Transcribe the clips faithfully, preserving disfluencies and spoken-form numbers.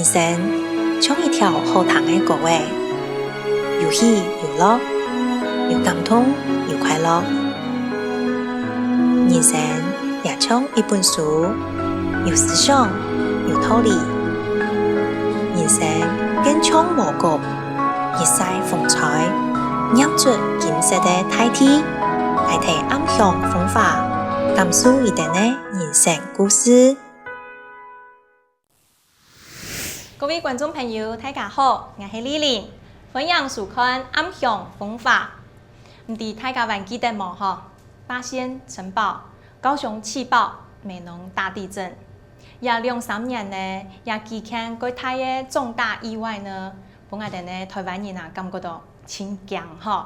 生像一條好聽个歌仔，有喜有樂，有感動有快樂。人生也像一本書，有思想，有道理。人生更像禾穀，日曬風吹，染出金色个大地。來聽暗香風華，感受一點个人生故事。 各位觀眾朋友，大家好，𠊎係麗玲，歡迎收看《暗香風華》。毋知大家還記得無吼？八仙塵爆、高雄氣爆、美濃大地震，這兩三年呢，這幾件蓋大个重大意外呢，分𠊎兜呢臺灣人啊感覺到盡驚吼。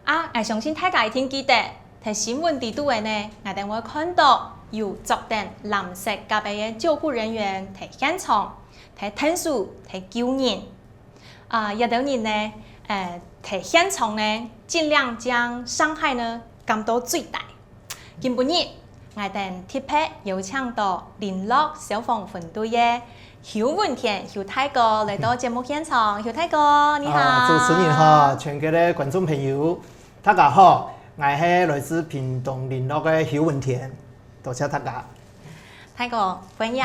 啊，𠊎相信大家一定記得，在新聞裡肚仔呢，𠊎兜會看到有著等藍色甲仔个救護人員在現場，在𢯭手，在救人。啊，這兜人呢，呃，在現場呢，盡量將傷害呢減到最低。今晡日，𠊎兜特別邀請到麟洛消防分隊个邱文田邱大哥來到節目現場。邱大哥，你好。啊，主持人好，全國个觀眾朋友，大家好，𠊎係來自屏東麟洛个邱文田，多謝大家。大哥，歡迎。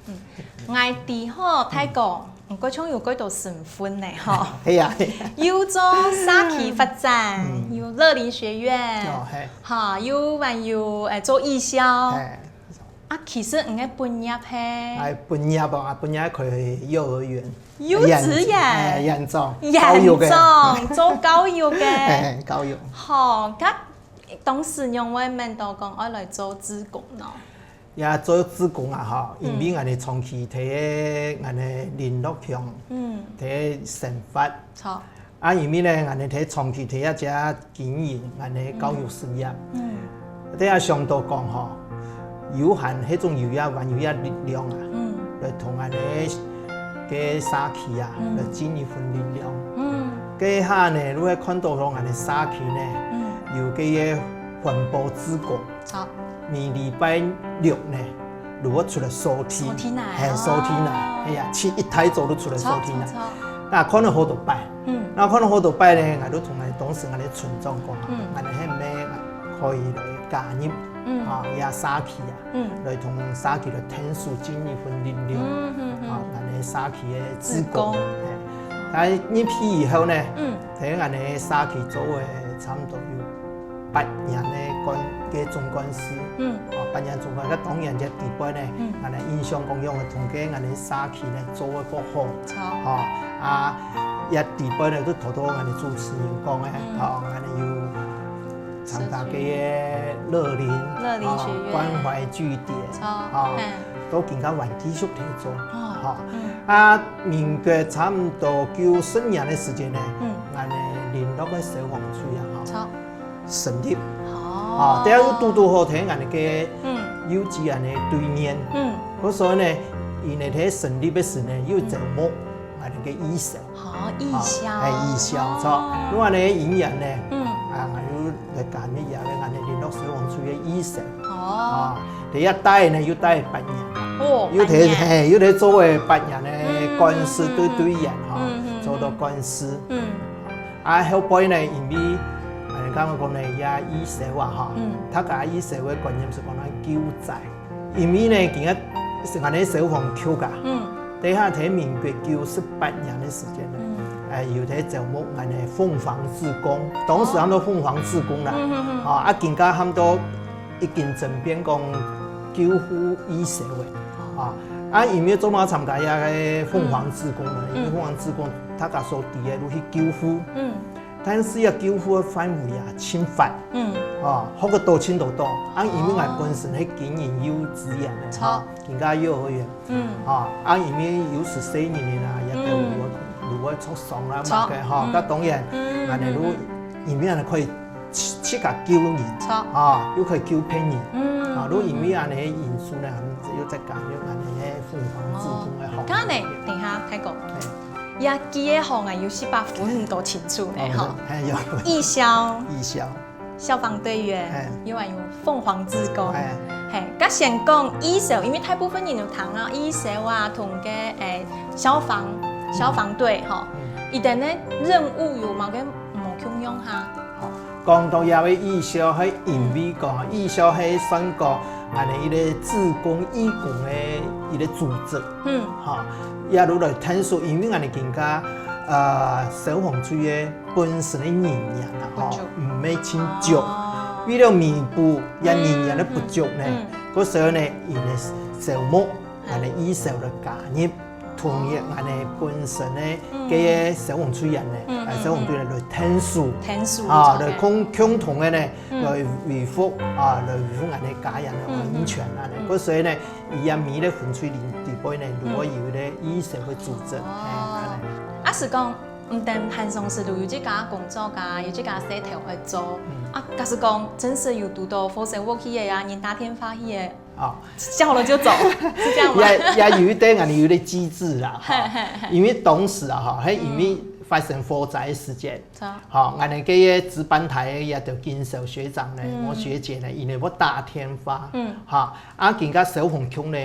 嗯。𠊎知吼，大哥，嗯，毋過像有幾多身份呢，吼。係啊，係啊。又做社區發展，嗯。又樂齡學院，哦，係。哈，又還有，呃，做義消。係。啊，其實你个本業係？𠊎本業哦，𠊎本業開幼兒園。 幼稚園。哎，園長，園長，教育个。做教育个。哎，教育。好，該當時仰會愐到講愛來做志工呢？呀，做志工啊，吼，嗯。因為𠊎兜長期在𠊎兜麟洛鄉，嗯。在生活。好。 啊，因為呢，𠊎兜在長期在這跡經營𠊎兜教育事業。嗯。嗯。在這想到講吼，有限該種有這還有這力量啊，嗯。來同𠊎兜个社區啊，嗯。來盡一份力量。嗯。該下呢，就會看到講𠊎兜社區呢，嗯。有該个環保志工。 好。每禮拜六呢，就會出來掃地。掃地泥，嘿，掃地泥，哦。哎呀，起一大早就出來掃地泥。著，著，著。該看了好多擺，嗯。該看了好多擺呢，𠊎就同𠊎當時𠊎个村長講啊，嗯。𠊎兜係毋係可以來加入，嗯。啊，這社區啊，嗯。來同社區來𢯭手盡一份力量，嗯，嗯，嗯。啊，𠊎兜社區个志工，志工。嘿。但入去以後呢，嗯。在𠊎兜社區做个差毋多有 八年个幹，个總幹事，嗯。哦，八年總幹事，該當然這底背呢，嗯。𠊎兜印象當中个同該𠊎兜社區呢做个較好。好。哦，啊，這底背呢，就頭頭𠊎兜主持人講个，嗯。哦，𠊎兜有參加該个樂齡，樂齡學院。哦，關懷據點，好，哦，嗯。到今下還繼續在做，哦，好。嗯。啊，民國差毋多九十年个時間呢，嗯。𠊎兜麟洛个消防隊啊，吼。好。 成立。哦。啊，這下又堵堵好在𠊎兜个，嗯。幼稚園个對面。嗯。故所呢，佢呢在成立个時呢，又招募𠊎兜个義消。哦，義消。啊，哎，義消，哦。著。另外呢，因緣呢，嗯。啊，𠊎又來加入這个𠊎兜麟洛消防隊个義消。哦。啊，在這待呢，又待八年。哦，又在，八年。嘿，又在做个八年个，嗯，幹事，嗯，嗯，對，對，嗯。員，吼，嗯，嗯，做到幹事。嗯。 啊，後背呢，因為，呃，敢講呢，這義消啊，吼，嗯。大家義消个觀念係講咱救災。因為呢，今日係𠊎兜消防局啊，嗯。這下在民國九十八年个時間呢，嗯。呃，有在招募𠊎兜鳳凰志工，當時喊做鳳凰志工啦，嗯，嗯，嗯。啊，啊，今下喊做 已經轉變講救護義消个。哦。啊，啊，因為做麼个參加這个鳳凰志工呢？嗯。因為鳳凰志工，大家所知个，就去救護。嗯。但是這救護个範圍啊，盡闊。嗯。啊，學个多，盡多多。啊，因為𠊎本身係經營幼稚園个，著。啊，今下幼兒園。嗯。啊，啊，因為有時細人仔啊，也都有，嗯。有个受傷啊，著。麼个吼，嗯。該當然，嗯，𠊎兜就，嗯，嗯。因為𠊎兜可以 自，自家救人，著。啊，又可以救別人。嗯，啊，就因為恁呢个因素呢，又再加入恁呢个鳳凰志工个行列。哦，該呢，等一下，大哥。嘿。這句个吼，𠊎有時分毋到清楚呢，哦，吼。嘿，有。義消。義消。消防隊員，嘿。又還有鳳凰志工。嘿。嘿，該先講義消，因為大部分人有聽啊，義消啊，同个，欸，消防，消防隊吼，佢等个任務有麼个無共樣哈？好，講到這个義消，係因為講，義消係算講，恁呢一个志工、義工个一个組織。嗯。吼，也落來𢯭手，因為𠊎等今下，呃，消防隊个本身个人員啊，吼，毋係盡足。為了彌補這人員个不足呢，故所呢，佢等招募，恁呢義消來加入，同意恁呢本身呢，个消防隊員呢，啊，消防隊員來𢯭手，𢯭手，啊，來共，共同个呢，來維護，啊，來維護恁呢家園个安全啊呢。故所呢，佢也每个分隊裡背呢，如果有个義消个組織，嘿，恁呢。啊，係講， 毋單單平常時都有自家工作啊，有自家事頭愛做。啊，假使講真實有堵到火燒屋去个啊，人打電話去个，哦。叫了就走，是這樣嗎？也，也有一點，𠊎等有一個機制啦，哈。因為當時啊，哈，係因為發生火災个時間，哈，𠊎等个值班台个也就警消學長呢，莫學姐呢，佢等會打電話，哈， 啊，今下消防局呢，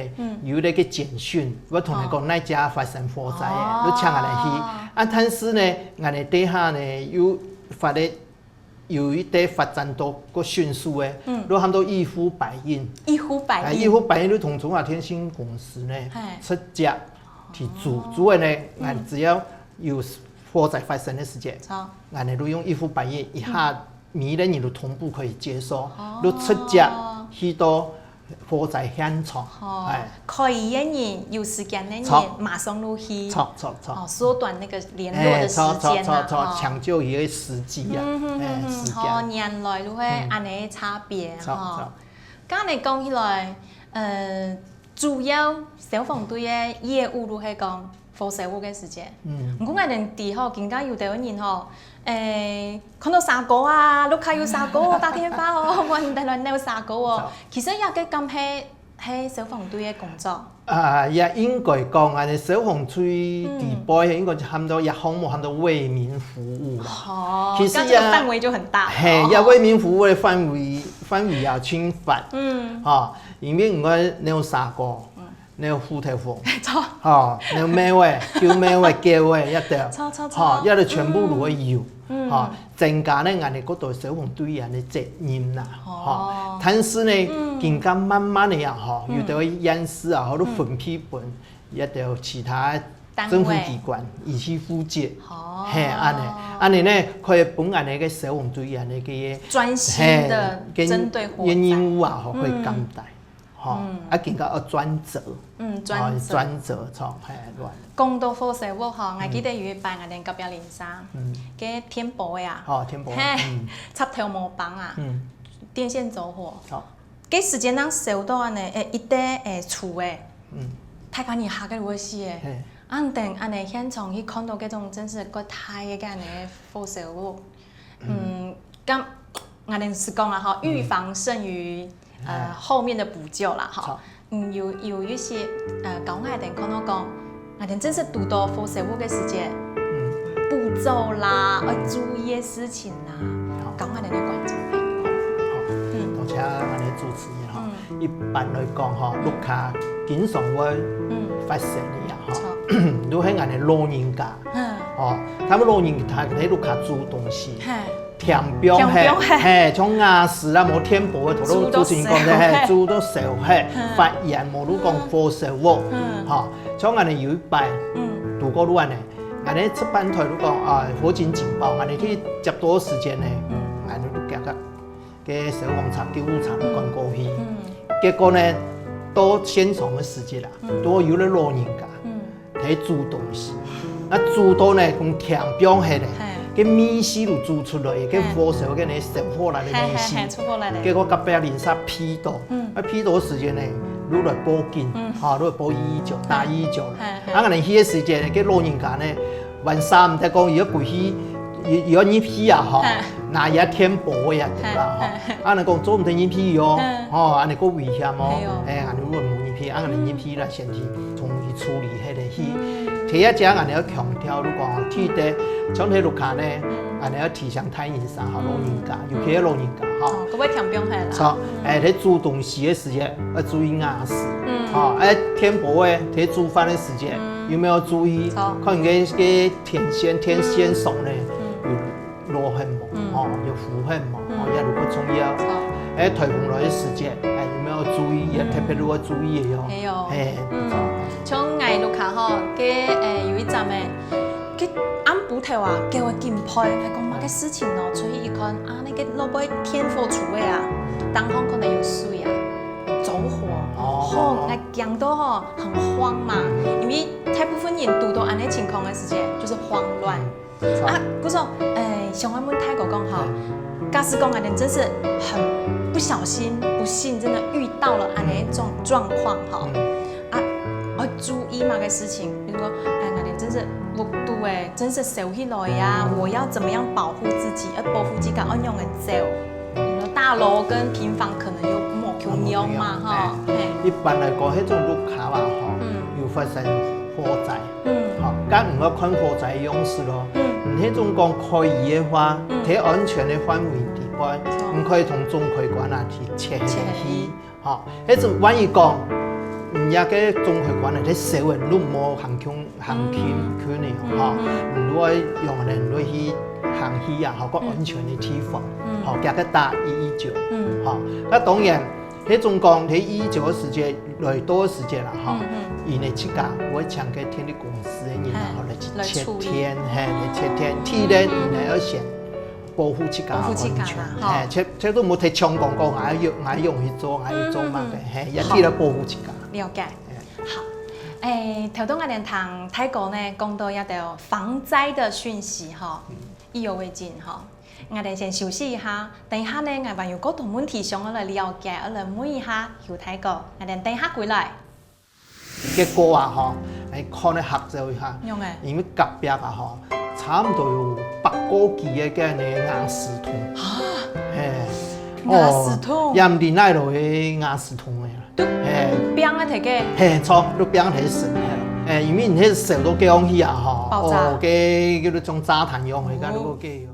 有一個簡訊，會同你講哪隻發生火災个，你請𠊎等去。啊，但是呢，𠊎等底下呢，又發个，有一個發展到較迅速个，就喊做義富百應。義富百應。啊，義富百應就同中華電信公司呢，直接去租，租个呢，𠊎只要有火災發生个時間，𠊎等就用義富百應一下 每一個人都同步可以接收，就直接去到火災現場。哦，哎，可以个人，有時間个人，馬上就去。著，著，著。哦，縮短那個聯絡的時間啊，哎，著，著，著，著，哦。搶救一個時機啊，嗯，嗯，哎，嗯，嗯，時間。哦，原來就會恁呢差別，著，哦。著。剛才講起來，呃，主要消防隊个業務就係講 火燒屋个時節。嗯。毋過𠊎等知吼，今下有兜人吼，欸，看到沙哥啊，屋下有沙哥，打電話哦，問等來鬧沙哥哦。其實這個敢係，係消防隊个工作？啊，也應該講，恁呢消防隊底背，應該喊做，這項目喊做為民服務啦。哦，其實這個範圍就很大了。嘿，這為民服務个範圍，範圍也盡闊。嗯。哈，因為你看鬧沙哥， 鬧虎頭蜂，著。吼，鬧貓仔、救貓仔、狗仔，這兜，著，著，著。吼，這兜全部都會有。嗯。吼，增加呢，𠊎等各隊消防隊員个責任啦。哦。吼，但是呢，今下慢慢个啊，吼，有兜縣市啊，吼，都分配分，這兜其他政府機關，一起負責。哦。嘿，恁呢，恁呢呢，可以分𠊎等个消防隊員个，專心的針對火災。嘿，个任務啊，吼，可以減低。 吼，啊，今下愛專責，嗯，專責。吼，專責，著，嘿，亂。講到火燒屋吼，𠊎記得有一擺𠊎等隔壁鄰舍，个天保个啊，哦，天保，嘿，嗯。插頭無綁啊，嗯。電線走火，好。該時間正燒到恁呢，欸，一垤，欸，厝欸，嗯。大家人嚇到會死欸。嘿。啊，等恁呢現場去看到該種真實个大个恁呢火燒屋，嗯，該𠊎等係講啊吼，預防勝於 呃，後面的補救啦，哈。好。嗯，有，有一些，呃，教𠊎等看到講，𠊎等真實堵到火燒屋个時節，嗯。步驟啦，嗯。愛注意个事情啦，好。教𠊎等个觀眾朋友。好，嗯。多謝𠊎等个主持人哈。嗯。一般來講哈，屋下經常會，嗯。發生个呀，哈。著。就係𠊎等个老人家，嗯。哦，他們老人家在屋下煮東西，嘿。 添放嘿，添放嘿。嘿，像瓦斯啦，無電火个，頭拄主持人講个，煮到燒嘿。嘿，煮到燒嘿，嗯。發炎，無就講火燒屋，嗯。吼，像𠊎等有一擺，嗯。堵過就恁呢，𠊎等值班台就講，啊，火警警報，𠊎等去接到个時間呢，嗯。𠊎等就遽遽，个消防車、救護車趕過去。嗯。結果呢，到現場个時節啦，嗯。堵有个老人家，嗯。 在煮東西。該煮到呢，講添放忒咧，嘿。該味緒就煮出來，該火燒个呢，燒火來个味緒。嘿，嘿，嘿，出火來咧。結果隔壁鄰舍鼻到，嗯。啊，鼻到个時間呢，就來報警，嗯。吼，就來報一一九，打一一九了。嘿，嘿。啊，𠊎等去个時間呢，該老人家呢，還煞毋得講，佢愛過去，佢，佢愛入去啊，吼，嘿。拿佢个電火个啊，對啦，吼。嘿，嘿，嘿。啊，人講做毋得入去哦，嘿。吼，恁呢較危險哦。嘿哦。哎，恁呢就無入去，啊，𠊎等入去啦，先去 同佢處理忒咧去。嗯。第一隻，𠊎等愛強調，就講吼，記得，像係屋下呢，嗯。𠊎等愛提醒大人儕吼，嗯。老人家，尤其係老人家哦，佢會添冰忒啦。著，欸，在煮東西个時節，愛注意牙齒。嗯。吼，欸，電鍋仔，在煮飯个時節，有無注意？著。看你个，个電線，電線上呢，有落忒無？嗯。吼，有糊忒無？吼，也如果重要。著。欸，颱風來个時節，欸，有無注意？也特別愛注意个喲。係哦。係，嗯。著。像𠊎屋下吼，該，欸，有一站欸， 佢暗晡頭啊，狗仔緊吠，𠊎講麼个事情哦，出去一看，啊，該个老伯電火櫥仔啊，頂項可能有水啊，著火，哦。吼，𠊎驚到吼，很慌嘛，因為大部分人堵到恁仔情況个時節，就是慌亂。嗯，著。啊，故所，欸，想愛問大哥講吼，假使講𠊎等真是很不小心、不幸，真的遇到了恁仔狀，狀況吼，嗯。 啊，愛注意麼个事情？比如講，欸，𠊎等真是屋肚欸，真是燒起來呀，我要怎麼樣保護自己？愛保護自家，愛仰仔走？你說大樓跟平房可能又無共樣嘛，吼，嘿。一般來講，該種屋下啊，吼，嗯。有發生火災，嗯。吼，該毋愛看火災个樣式咯。嗯。你該種講可以个話，嗯。在安全个範圍底背，著。你可以同總開關啊去切開去。切開去。 吼，該種萬一講，人家个總開關呢，在燒个，你無行近，行近去呢，嗯。吼，嗯，嗯。你愛用呢，你愛去行去啊，吼，較安全个地方，嗯。吼，加个打一一九，嗯。吼，該當然，該種講，在一一九个時節，來到个時節啦，吼，嗯，嗯。因為自家會請个電力公司个人啊，嘿，吼，來去來處理。切電，嘿，來切電，第一呢，嗯，嗯。你愛先 保護自家个安全。保護自家啦，吼。嘿，這，這都無提倡講，講，哎喲，哎喲，去做，哎喲，做麼个，嗯，嗯，嗯。嘿，也可以來保護自家。了解。嘿。好。欸，頭先𠊎等聽大哥呢，講到這兜防災个訊息吼，嗯。意猶未盡吼。𠊎等先休息一下，等一下呢，𠊎還有較多問題想愛來了解，愛來問一下邱大哥。𠊎等等一下歸來。 結果啊，吼，哎，看了嚇著一下，仰仔？因為隔壁啊，吼，差毋多有百個幾个該个牙齒痛。啊？嘿，牙齒痛？哦，也毋知哪來个牙齒痛个啦。都嘿。病啊，大家。嘿，著，都病忒神个。哎，因為你該燒到該樣去啊，吼，爆炸。哦，該，該種炸彈樣个，該哦。都該樣。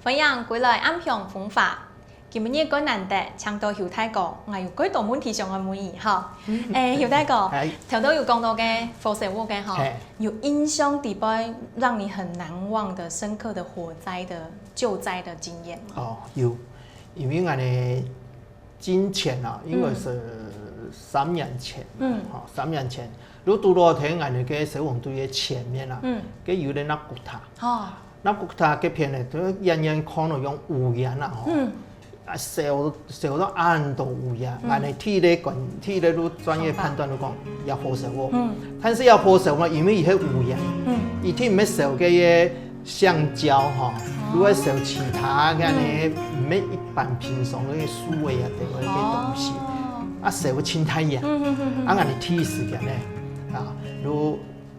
歡迎歸來暗香風華。今晡日蓋難得，請到邱大哥，𠊎有蓋多問題想愛問你吼。嗯。欸，邱大哥，嗨。頭先有講到个火燒屋个吼，嘿。有印象底背讓你很難忘的、深刻的火災的、救災的經驗嗎？哦，有，因為𠊎呢， 之前啊，應該係三年前，嗯。吼，三年前，就堵到在𠊎等个消防隊个前面啊，嗯。該有个納古塔。哦。納古塔該片呢，就遠遠看到用烏煙啊，吼。嗯。啊，燒，燒到恁多烏煙，嗯。𠊎等第一个觀，第一个就專業判斷就講，也火燒屋。嗯。但是也火燒嘛，因為佢係烏煙，嗯。佢定毋係燒該个 橡膠吼，哦。如果燒其他个呢，嗯。毋係一般平常个樹仔啊，等个東西，哦。啊，燒盡大煙，嗯，嗯，嗯，嗯。啊，𠊎等第一時間呢，啊，就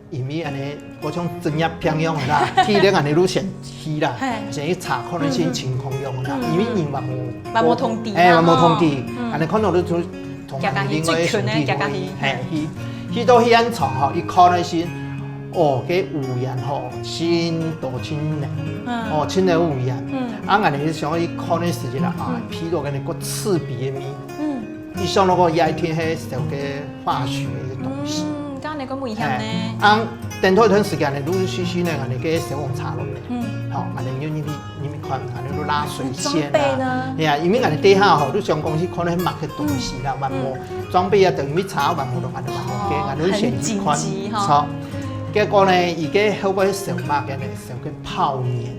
因為恁呢，好像職業病樣啦，第一个恁呢就先去啦，嘿。先去查看該情況樣啦，嗯，嗯，因為人嘛無，嘛無通知啦，哎，嘛無通知，吼。嗯。恁呢看到就從 同𠊎另外个兄弟伙，行去，嘿，去，去到現場吼，一看該時，哦，該烏煙吼，盡多盡濃，嗯。哦，盡多烏煙。嗯。啊，𠊎等想一看該時節啦，啊，嗯。鼻到該个刺鼻个味。嗯。一想到該一定係燒該化學个東西。嗯，該恁呢較危險呢。嘿，啊，等到一段時間呢，陸陸續續呢，𠊎等个消防車落來。嗯。吼，𠊎等就入去 你們看，恁呢就拉水線啊。裝備呢？係啊，因為𠊎等底下吼，就想講去看該麼个東西啦，嗯。還無，嗯。裝備啊，等於查還無，還無，還無，哦，該𠊎等先去看。很緊急哈。著。結果呢，佢个後背燒麼个呢？燒个泡棉。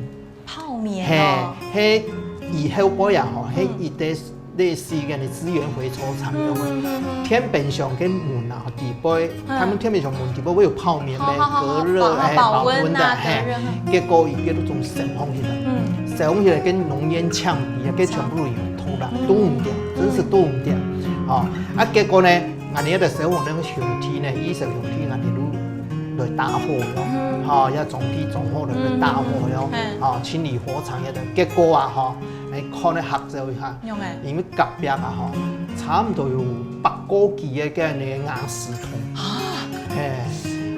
泡棉哦。嘿，該佢後背啊吼，嗯。該一个類似於該个資源回收廠个嘛，嗯，嗯，嗯，嗯。天平上个門啊，底背，嗯。他們天平上門底背會有泡棉咩，好，好，好，隔熱，保，哎，保溫啊，保溫的，嘿。隔熱，嗯。結果佢个就從身上去了。嗯。消防起來跟濃煙嗆鼻啊，該全部都有通啦，都毋得，真係都毋得。哦，啊，結果呢，𠊎等个消防个兄弟呢，醫生兄弟，𠊎等都來打火喲，吼，也裝備裝好了來打火喲，吼，清理火場也得。結果啊，吼，哎，看了嚇著一下，因為隔壁啊，吼，差毋多有百個幾个該个瓦斯桶，嘿，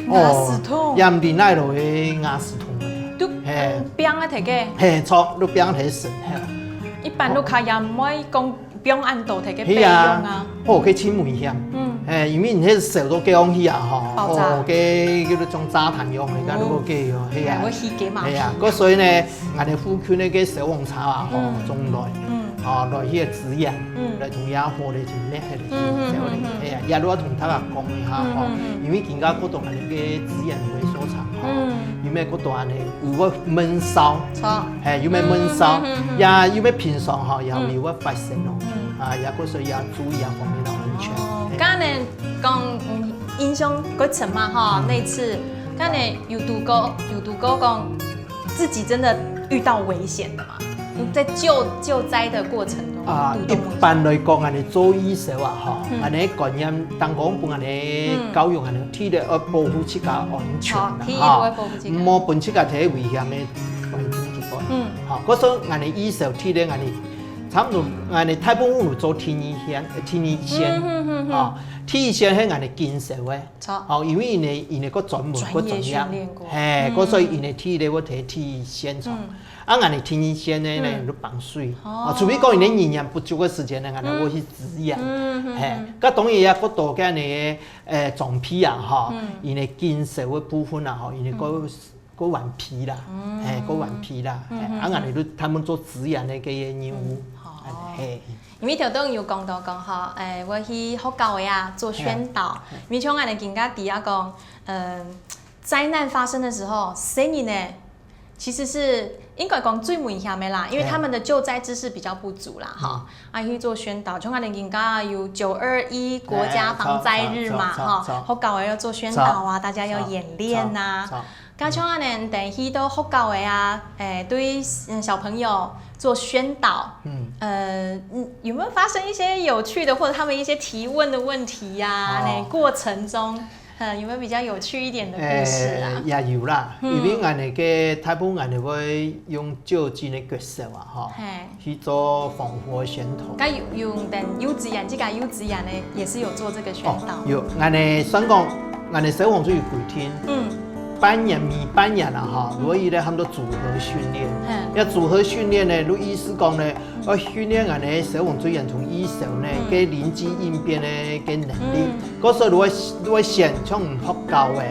瓦斯桶，也毋知哪來个瓦斯桶，都，嘿，冰啊，大家，嘿，著，都冰忒深，嘿。 一般屋下也毋會講放恁多，提去備用啊。哦，該真危險。嗯，哎，因為你該燒到該樣去啊，吼，爆炸，哦，該叫做像炸彈樣，該如果該樣，係啊，會起雞毛。係啊，該所以呢，𠊎等附近該个消防車啊，吼，總來，嗯，啊，來去支援，嗯，來同野火來去滅火來去消火，係啊，也愛同大家講一下吼，因為今下過到𠊎等个資源回收場吼，因為過到恁樣有會悶燒，著，係，有會悶燒，也有會平常吼，也有會 發生哦，啊，也過所以也注意啊方面个安全。哦，剛才講，嗯，印象較深嘛哈，那次，剛才有堵過，有堵過講自己真的遇到危險的嘛？在救救災的過程中，啊，一般來講，恁樣做醫生啊，吼，恁樣觀念，當講分恁樣教育恁樣，第一愛保護自家安全啦，第一愛保護自家，莫分自家在危險个環境底背。嗯，好，可是恁樣醫生第一恁樣 差毋多，𠊎等大部分有做第二線，第二線，啊，第一線係𠊎等經銷个，好，因為佢等佢等較專門、較專業，嘿，該所以佢等第一个會在第一線做。啊，𠊎等第二線呢，呢就幫手，啊，除非講佢等人員不足个時間呢，𠊎等會去支援，嘿，該當然也較多个呢，誒，裝備啊，吼，佢等經銷个部分啊，吼，佢等較 較頑皮啦，嘿，較頑皮啦，嘿，啊，𠊎等就專門做支援个該个任務，嘿。因為頭先有講到講吼，誒，會去學校个啊做宣導，因為像𠊎等今下知啊講，嗯，災難發生的時候，細人呢，其實是應該講最危險个啦，因為他們的救災知識比較不足啦，哈，啊去做宣導，像𠊎等今下有九二一國家防災日嘛，哈，學校个愛做宣導啊，大家愛演練啊。 該像恁樣，等去到學校个啊，誒，對嗯小朋友做宣導，嗯，呃，嗯，有沒有發生一些有趣的，或者他們一些提問的問題呀？那過程中，嗯，有沒有比較有趣一點的故事啊？誒，也有啦，因為𠊎等个大部分𠊎等會用就近个角色啊，吼，嘿，去做防火宣導。該有有等幼稚園，這個幼稚園呢，也是有做這個宣導。有，𠊎等算講，𠊎等消防就有規定，嗯。 半年每半年啊，吼，所以呢，喊做組合訓練。這組合訓練呢，就意思講呢，愛訓練𠊎等消防隊員同醫生呢，个臨機應變个个能力。該時候就會就會選像學校个，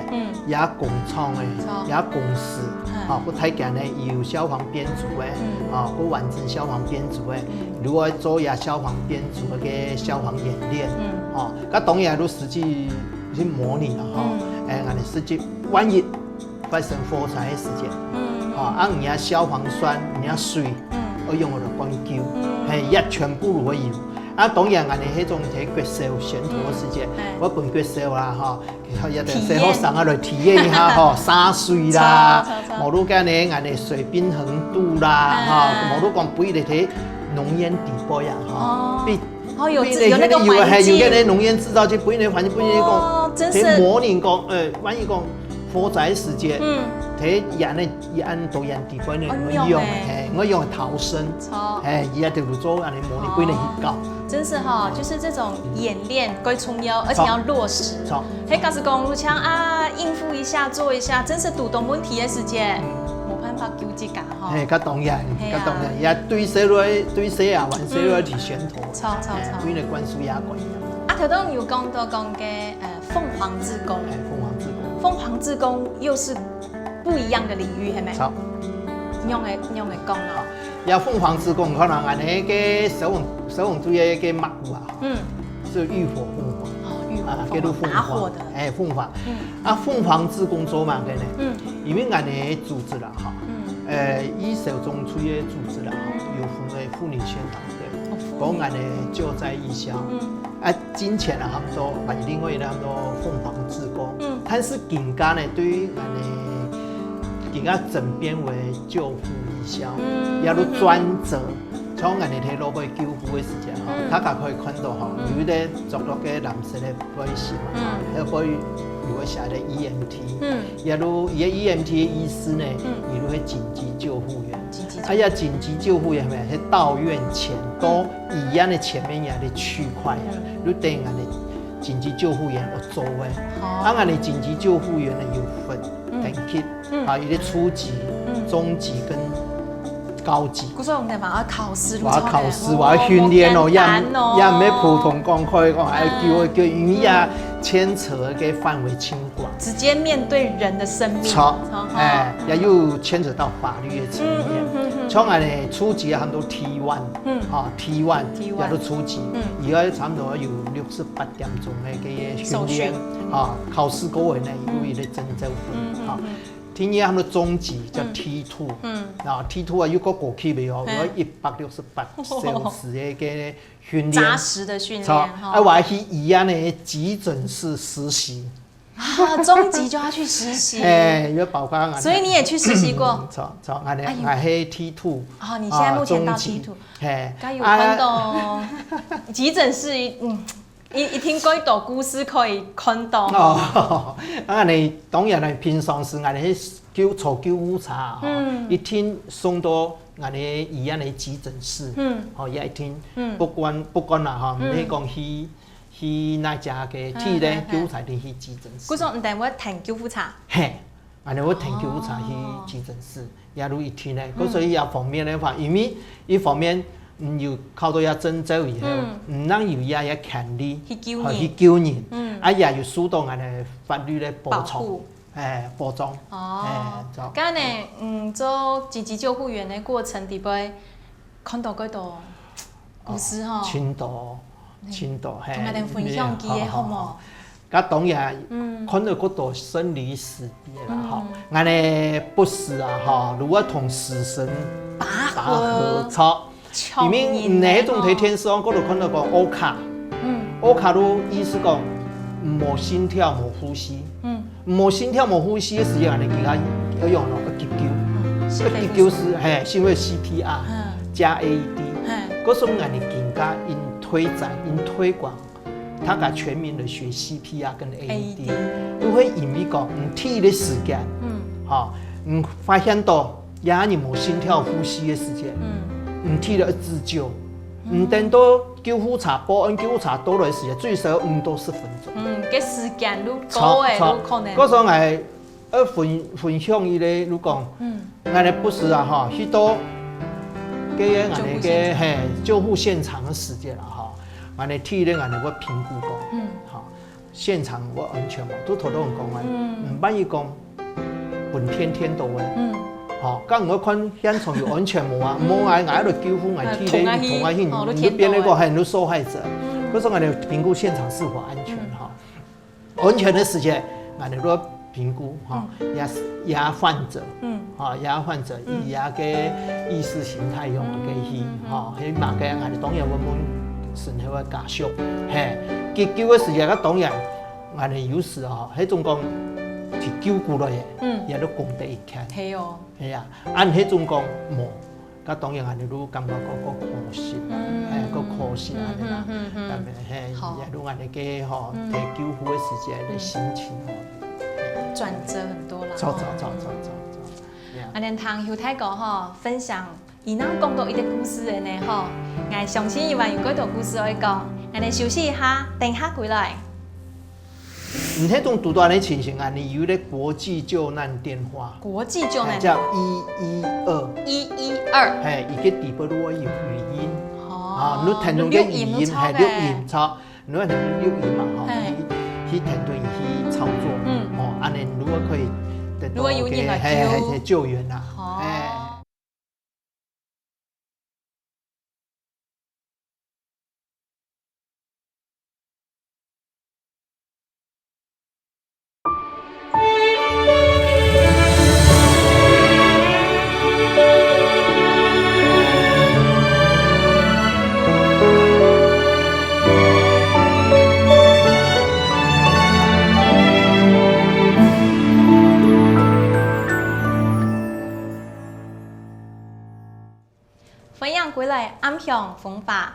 也工廠个，也公司，吼，該大家呢有消防編組个，吼，該完整消防編組个，就會做這消防編組个消防演練，吼，該當然就實際去模擬了，吼，誒，𠊎等實際萬一 發生火災个時節，啊，啊，你个消防栓，你个水，愛用來灌救，嘿，也全部都會有。啊，當然，𠊎等該種在國小宣導个時節，會分國小啊，吼，也等細學生啊來體驗一下，吼，灑水啦，無就講呢，𠊎等水平衡度啦，吼，無就講不一定在濃煙底背啊，吼，比 哦，有有那個環境，有个那農業製造機，不一定環境，不一定講，哦，真是在模擬講，呃，萬一講火災時節，嗯，在演那演導演底背呢，我用嘿，我用逃生，哎，也就是做安尼模擬，不一定去搞。真是哈，就是這種演練最重要，而且要落實。錯，嘿，假使講像啊，應付一下，做一下，真是堵到問題个時節，無辦法救自家哈。嘿，較當然，較當然，也對細路，對細啊，玩細路去宣傳。 錯錯錯，為了灌輸壓管一樣。啊，頭先有講到講个呃鳳凰志工，哎，鳳凰志工，鳳凰志工又是不一樣的領域，係咪？好，用个用个講啊，要鳳凰志工，可能啊，那個消防消防隊个个馬虎啊，嗯，是浴火鳳凰，哦，浴火啊，鳳凰，打火的，哎，鳳凰，啊，鳳凰志工做麼个呢？嗯，因為俺个組織啦，哈，嗯，呃，以小中出个組織啦，哈，有分為婦女宣導隊，講俺个救災義消，嗯，啊，之前啊，他們說，啊，另外一個他們說鳳凰志工，嗯，但是今下呢，對於俺个今下轉變為救護義銷，也有專責。像𠊎等在老尾救護个時間吼，大家可以看到吼，有一个著落个藍色个背心嘛，吼，該背有个寫个E M T，也有，佢个E M T个意思呢，佢就係緊急救護員。緊急救護員。哎呀，緊急救護員咩，係到院前，到醫院个前面有个區塊啊，就等於𠊎等緊急救護員有做个。啊，𠊎等緊急救護員呢有分等級， 啊，有个初級、中级跟高级。故所𠊎等嘛愛考試，我要考試，我要訓練哦，也也毋係普通講可以講，哎，救啊救，因為也牽扯个範圍真廣。直接面對人的生命。著，哎，也有牽扯到法律个層面。像𠊎等初級啊，很多T one，嗯，啊，T one，T one也都初級，嗯，也要差不多有六十八點鐘个个訓練，受訓，啊，考試過後呢，有一个證照分，啊。 第二，他們中級叫T two，嗯，啊，T two啊，又過高級个哦，有一百六十八小時个个訓練，扎實的訓練哈。啊，𠊎還去醫院个急診室實習。啊，中級就要去實習。哎，有包括啊。所以你也去實習過？著，著，𠊎呢，𠊎係T two。哦，你現在目前到T two。嘿，該有看到哦，急診室，嗯， 一一定幾多故事可以看到。哦，啊，𠊎等當然啦，平常時𠊎等去救坐救護車吼，一定送到𠊎等醫院个急診室，吼，也一定，不管不管啦吼，毋係講去去哪隻个地咧，救護車一定去急診室。故所你等會跈救護車。嘿， 恁樣會跈救護車去急診室，也就一定呢。故所以這方面个話，因為一方面，嗯，有考到這證照以後，嗯，人有這个權利去救人，去救人，嗯，啊，也有受到𠊎等法律个保障，保護，哎，保障，哦，哎，著。該呢，嗯，做緊急救護員个過程裡背，看到幾多故事吼，真多，真多，嘿，同𠊎等分享幾个好無？ 該當然，看到幾多生離死別啦吼。𠊎等不時啊吼，如果同死神拔河，拔河，著。因為你該種在電視上，過多看到講O卡，嗯，O卡就意思講無心跳、無呼吸，嗯，無心跳、無呼吸个時間，你其他要用咯，要急救，要急救是，嘿，係因為C P R加A E D，嘿，故所𠊎等更加因推展、因推廣 大家全民來學C P R跟A E D，就會因為講，你第一个時間，嗯，吼，你發現到有人無心跳呼吸个時間，嗯，你第一个自救，你等到救護車報案，救護車到來時間，最少五到十分鐘。嗯，該時間就著，高欸，著。就可能。故所𠊎 愛分分享一个，就講，嗯，𠊎等不時啊吼，去到該个𠊎等个，救護現場，嘿，救護現場个時間啊吼，𠊎等第一个𠊎等會評估講，嗯，吼，現場有安全無？就頭頭講啊，嗯，毋萬一講，分天天到欸，嗯，吼，該𠊎看現場有安全無啊？無啊，𠊎愛來救護，𠊎第一个同𠊎去，同𠊎去，哦，你就變成講，嘿，你就受害者。嗯，故所𠊎等評估現場是否安全吼。 安全个時間，𠊎等就評估吼，也也患者，嗯，吼，也患者，佢也个意識形態用个去，吼，起碼个𠊎等當然會問身後个家屬，嘿，急救个時間，該當然，𠊎等有時吼，該種講去救過來个，嗯，也都功德一件，係哦，係啊，啊，該種講無， 該當然𠊎等就感覺講，講可惜啦，嗯，哎，講可惜恁樣啦，嗯，嗯，嗯。但係，嘿，好。也就恁樣个吼，嗯，在救護个時間个心情吼。轉折很多啦，著，著，吼。著，著，著，著。Yeah。恁樣聽邱大哥吼，分享，佢正講到一個故事个呢吼，𠊎相信佢還有幾多故事愛講，𠊎等休息一下，等下回來。 嗯，該種堵到个情形啊，你有一個國際救難電話，國際救難，哎，叫一一二。一一二。嘿，佢个底背都會有語音。哦，啊，你聽到个語音，有錄音，有著，嘿，錄音，著，你愛聽到錄音嘛，吼，嘿，去，去聽到佢去操作，嗯，哦，恁樣如果可以得到，如果有人來救，嘿，嘿，嘿，救援啊，哦，嘿。講法。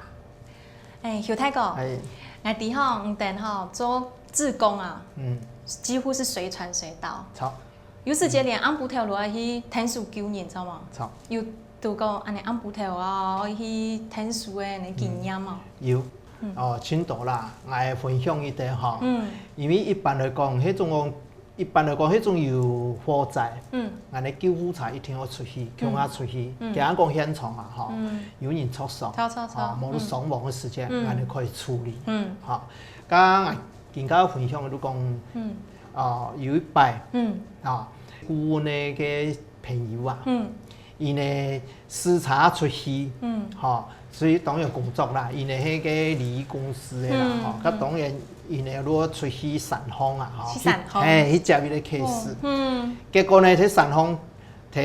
欸，邱大哥，欸。𠊎知吼，你等吼做志工啊，嗯。幾乎係隨傳隨到。著。有時節連暗晡頭都愛去𢯭手救人，知無？著。有堵過恁呢暗晡頭啊，愛去𢯭手个恁呢經驗無？嗯，有。嗯。哦，盡多啦，𠊎分享一個吼。嗯。因為一般來講，該種講 一般來講，該種有火災，嗯。𠊎等救護車一定愛出去，嗯。共下出去。嗯。假如講現場啊，吼，嗯。有人著傷，著，著，著。吼，無就傷亡个時間，嗯。𠊎等可以處理。嗯。吼，剛剛𠊎今个分享就講，嗯。啊，有一擺，嗯。啊，顧問个朋友啊，嗯。 佢呢駛車出去，嗯。吼，所以當然工作啦，佢呢係个禮儀公司个啦，嗯，吼，該當然佢呢如果出去山項啊，吼，去山項。去，係，去接一個case。哦，嗯。結果呢，在山項，在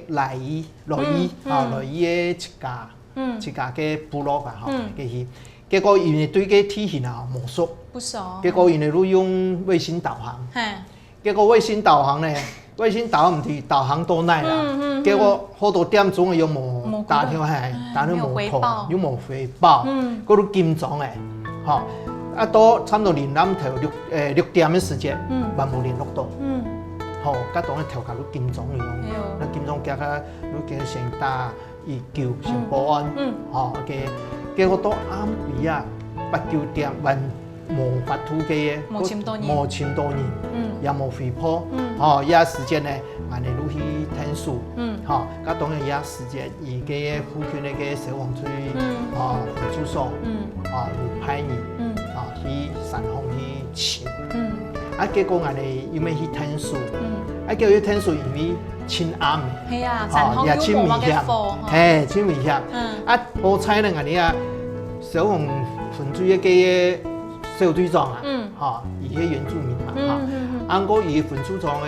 來義，來義，嗯，吼，嗯。來義个一家，嗯。一家个部落啊，吼，嗯。該去。結果因為對該地形啊，無熟。不熟。結果佢呢就用衛星導航。嘿。 結果衛星導航呢，衛星導航毋知導航到哪啦。嗯，嗯，嗯。結果好多點鐘又無，無打電話，無，係，打電話無call，沒有回報。又無回報，嗯。佢就緊張欸，吼。啊，到差不多臨暗頭六，欸，六點个時間，嗯。還無聯絡到。嗯。吼，該當然頭殼就緊張了。哎喲。該緊張，遽遽，就遽先打 一九，先報案，嗯，嗯。吼，OK，結果到暗晡啊，八九點還無法度个，無尋到人。無尋到人，嗯。也無回報，嗯。吼，這時間呢，𠊎等就去𢯭手，嗯。吼，該當然這時間，佢个附近个消防隊，嗯。吼，分駐所，嗯。吼，有派人，嗯。吼，去山項去尋。嗯。啊，結果𠊎等又愛去𢯭手，嗯。啊，結果去𢯭手，因為 盡暗个。係啊，吼，山項又無麼个火，也盡危險。吼。係，盡危險。嗯。啊，好彩呢，𠊎等啊，消防分隊个該個小隊長啊，嗯。吼，佢係原住民嘛，嗯，吼。嗯，嗯。啊，毋過佢分駐所个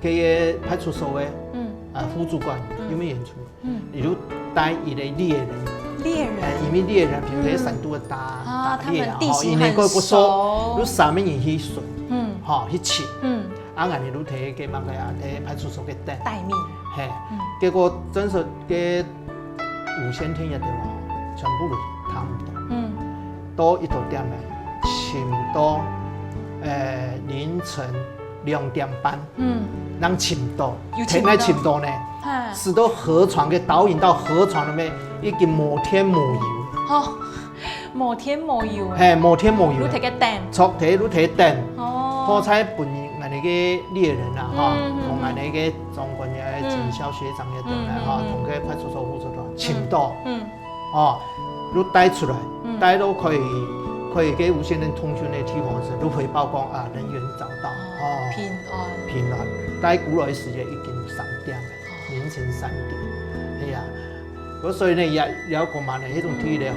該個派出所个，嗯。啊，副主管，嗯。又係原住民。嗯。佢就帶佢个獵人。獵人。欸，因為獵人，比如在山肚个打，嗯。啊，打獵啊，他們地形很熟。吼，佢个不熟，就三個人去巡，嗯。吼，去尋。嗯。 啊，𠊎等就在該麼个啊，在派出所該等。待命。係，嗯。結果真實个無線電也對哦，全部都聽毋到。嗯。到幾多點呢？尋到，呃，凌晨兩點半，嗯。正尋到，尋到。天來尋到呢，哈。駛到河床，个導引到河床那邊，已經無電無油。吼， 無電無油欸。係，無電無油欸。就在該等。著，在，就在等。哦。好彩分𠊎等个獵人啊，吼，嗯，嗯，嗯。同𠊎等个長官啊、嗯。警校學長也等來，嗯，嗯，吼，嗯。同个派出所副所長尋到。嗯，嗯。哦，就帶出來，嗯。帶到可以，可以个無線電通訊个地方時，就回報講啊，人員找到，哦，哦。平安。平安。帶過來个時間已經三點了。 凌晨三點，係啊。所以呢，也，也講嘛呢，該種地理吼，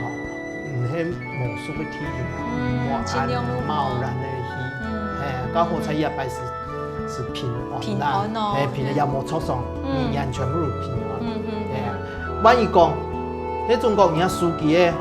嗯。嗯，該無熟个地形啊，嗯，無恁盡量就毋好。貿然个去，嗯。係，較好彩這擺係，係平安啦，平安哦。係，平安也無著傷，嗯。人員全部都平安。嗯，嗯，嗯。係啊，萬一講，該種講人家手機个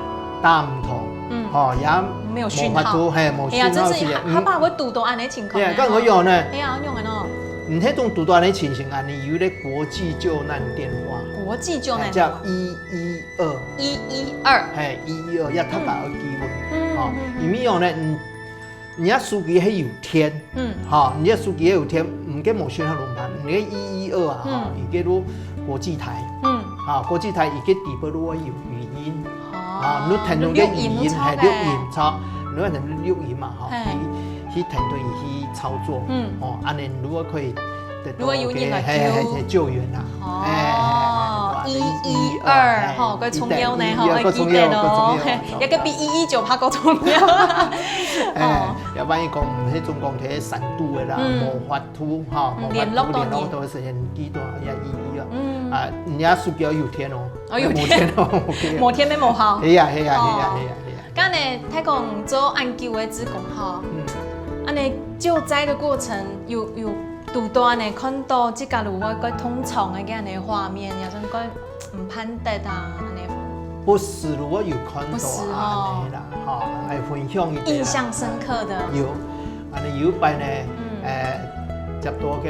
打毋通，嗯。吼，也沒有訊號。無法度，係，無訊號个時間，哎呀，真是，嗯。下把會堵到恁呢情況呢，係啊，該仰般呢？哎呀，仰般呢？嗯，該種堵到恁呢情形啊，你有一個 國際救難電話，國際救難電話。哎，叫一一二。一一二。係，一一二，也大家愛記得。嗯。哦，嗯，嗯，嗯。因為哦呢，嗯，你个手機係有電，嗯。吼，你个手機係有電，毋過無訊號仰般辦？你个一一二啊，吼，嗯。佢个就國際台。嗯。吼，國際台佢个底背就會有語音。哦。啊，你聽到个語音，有錄音，係，錄音，著。著，你聽到錄音嘛，吼，係。去，去聽到佢去操作，嗯。哦，恁呢如果可以 得到个，如果有人來救。係，係，係，救援啊。哦，係，係，係，一一二，係，吼，較重要呢，吼，一一二，愛記得哦。較重要，較重要，嘿，該個比一一九怕較重要。哎，哦。要不然講，嗯，該種講在山肚个啦，嗯。無法度，吼，嗯，無法度聯絡到个時間，聯絡到。記得愛一一二。嗯。啊，人家手機愛有電哦。哦，有電。無電哦，OK。無電乜無效。係啊，係啊，係啊，哦。係啊，係啊。 該呢，大哥做恁久个志工吼，嗯。恁呢救災个過程，有，有堵到恁呢看到自家如果該痛創个恁呢畫面，也算講毋盼得啊，恁呢。不時如果有看到啊，不時哦。恁呢啦，吼，來分享一下啦。印象深刻的。有，恁呢有一擺呢，嗯。呃，接到个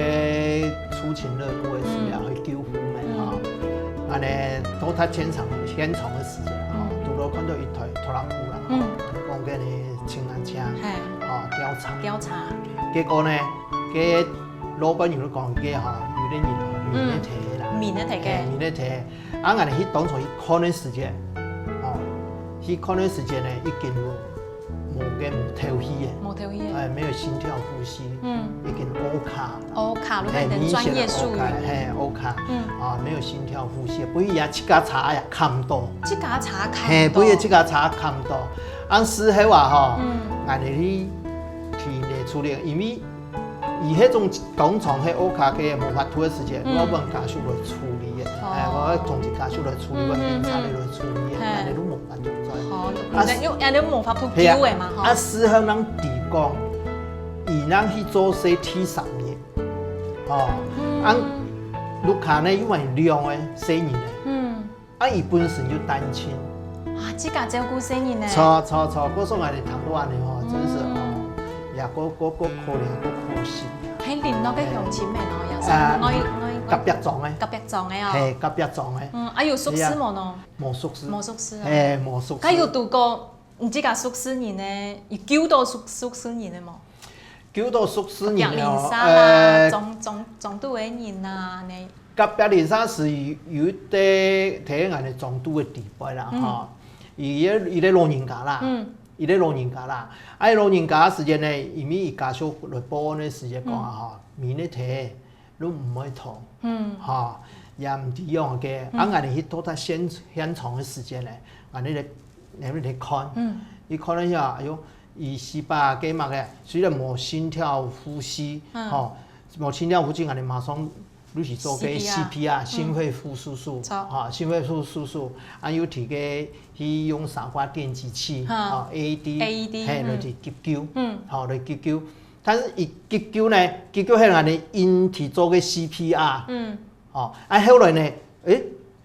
出勤任務个時候，嗯。去救護个吼，嗯。恁呢到達現場，現場个時間吼，嗯。我看到一台拖拉庫啦，嗯，講个呢，清啊車，嘿，哦，吊車，吊車，結果呢，个老闆娘就講个哈，有个人哦，明仔提啦，明仔提个，明仔提，啊，𠊎等去當初去看个時間，哦，去看个時間呢，已經有無个無頭去个，無頭去个，哎，沒有心跳呼吸，嗯，已經烏卡。 烏卡，如果等專業術語。嘿，烏卡，嗯，啊，沒有心跳呼吸，不過也自家查也看毋到，自家查看毋到，嘿，不過自家查看毋到。按時候啊，吼，嗯，𠊎等去體內處理，因為以那種當場係烏卡个無法度个時間，嗯，我問家屬來處理个，哦，哎，我總是家屬來處理，嗯，我警察來處理个，嗯，嗯，嗯，嘿，𠊎等都無法度做。哦，啊，你又，你又無法度救个嘛，吼。啊，事後人提供，伊人去做事第三日。 哦，啊，屋下呢，因為兩个細人呢，嗯，啊，佢本身就單親。啊，自家照顧細人呢。著，著，著，故所𠊎等聽到恁呢吼，真是哦，也過，過，過可憐，過可惜。係鄰落个鄉親个哦，也是，啊，𠊎，𠊎，隔壁庄个。隔壁庄个哦。嘿，隔壁庄个。嗯，啊，有熟識無呢？無熟識。無熟識啊。嘿，無熟識。該有堵過，你自家熟識人呢，有救到熟，熟識人个無？ 救到熟識人了，隔壁鄰舍啦，呃，庄，庄，庄肚个人啊，恁呢。隔壁鄰舍係有，有一個在𠊎等庄肚个地位啦，嗯，吼。佢个，佢个老人家啦，嗯，佢个老人家啦，啊，佢老人家个時間呢，因為佢家屬來報案个時間講啊，嗯，吼，明仔提都毋會痛，嗯，吼，也毋知樣个，嗯，啊，𠊎等去到達現，現場个時間呢，𠊎等來，𠊎等來看，嗯，一看了一下，哎喲， 佢四百幾碼个，雖然無心跳呼吸，嗯，吼，無心跳呼吸，𠊎等馬上就去做个C P R，C P R，嗯，心肺復甦術，著，吼，心肺復甦術，啊，又提个去用三掛電擊器，嗯，吼，A E D，A E D，嘿，嗯，來去急救，嗯，吼，來急救。但是佢急救呢，急救係𠊎等硬去做个C P R，嗯，吼，啊，後來呢，誒，